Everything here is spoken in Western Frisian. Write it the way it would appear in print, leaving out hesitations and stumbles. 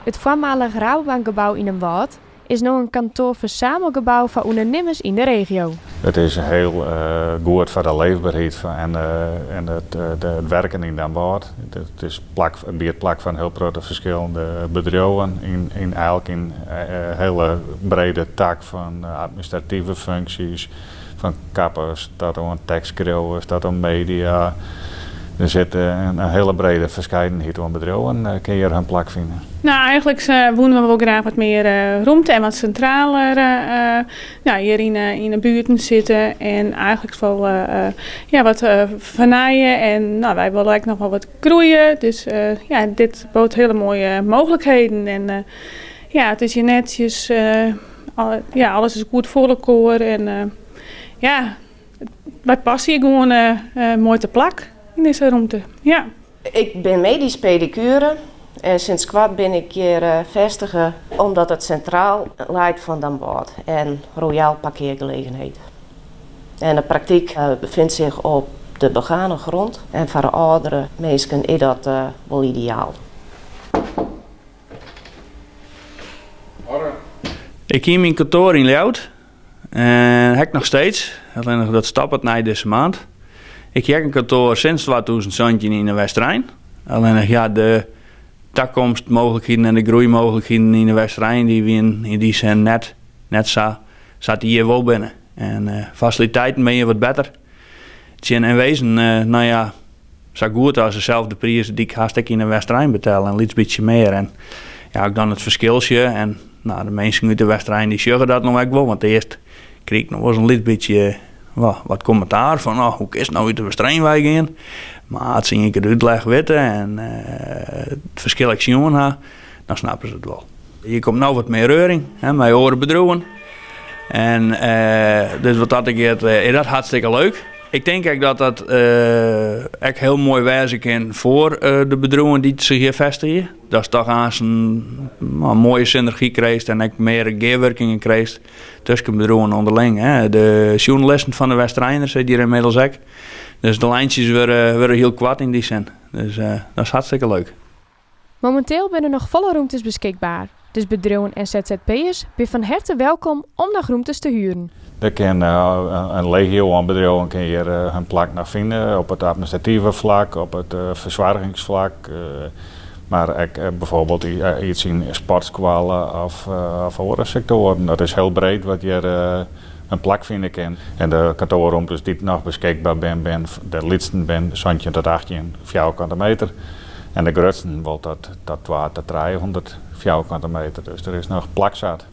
It foarmalich Rabobankgebou yn Damwâld is no in kantoarfersamelgebou foar ûndernimmers yn de regio. It is hiel goed foar de leefberheid en it werken yn Damwâld. It is plak, it biedt plak foar in hiel protte ferskillende bedriuwen yn elk in hiele brede tak fan administrative funksjes, fan kappers tot oan tekstskriuwers tot oan media. Der sit in hiele brede ferskeidenheid oan bedriuwen kin hjir hun plak fine. No, eigenlik woene we wol graach wat mear romte en wat sintraler ja, hjir yn de buerten sitte. En eigenlik wol ja, wat fernije. En no, wy wolle ek noch wol wat groeie. Dus ja, dit bood hiele moaie mooglikheden. En ja, it is hjir netsjes. Ja, alles is goed foar elkoar. En ja, wy passe hjir gewoan moai te plak yn dizze romte. Ja. Ik bin medysk pedikuere en sinds koart bin ik hjir fêstige omdat it sintraal leit fan Damwâld en royaal parkeargelegenheid. En de praktyk befindt sich op de begane grond en foar de âldere minsken is dat wol ideaal. Ik hie myn kantoar yn Ljouwert en ha ik noch steeds, allinnich dat stoppet nei dizze maand. Ik hie ek in kantoar sinds 2017 yn de Westerein. Allinnich ja, de takomstmooglikheden en de groeimooglikheden yn de Westerein dy wienen yn dy sin net, net sa sa't dy hjir wol binne. En fasiliteiten binne hjir wat better. Tsjin in wezen, no ja, sa goed as deselfde priis dy't ik hast ek yn de Westerein betelle, in lyts bytsje mear. En ja, as ik dan it ferskil sjoch en no, de minsken út de Westerein dy sjogge dat no ek wol, want earst krige ik noch wolris in lyts bytsje wat kommentaar fan oh, hoe kinst no út de Westerein wei gean? Mar as se ien kear de útleg witte en it ferskil ek sjoen ha, dan snappe se it wol. Hjir komt no wat mear reuring hè, mei oare bedriuwen. En dus wat dat giet, is dat hartstikke leuk. Ik tink ek dat dat ek hiel moai wêze kin foar de bedriuwen dy't sich hjir festigje. Datst toch aanst in moaie synergy krijst en ek mear gearwurkingen krijst tusken bedriuwen ûnderling. Hè. De sjoernalisten fan de Westereiner sitte hjir ynmiddels ek. Dus de lijntsjes wurde, wurde hiel koart yn dy sin. Dus dat is hartstikke leuk. Mominteel binne noch folle rûmtes beskikber, dus bedriuwen en ZZP'ers binne fan herte welkom om noch rûmtes te huren. Der kin in legio oan bedriuwen kin hjir hun plak noch fine op it administrative flak, op it fersoargingsflak, mar ek bijvoorbeeld iets yn sportskoalle of oare sektoaren. Dat is hiel breed wat hjir in plak fine kin. En de kantoarrûmtes dy't noch beskikber binne, binne de lytsten binne 17 tot 18 fjouwerkante meter. En de grutsten wol tot, tot 2 tot 300 fjouwerkante meter. Dus der is noch plak sat.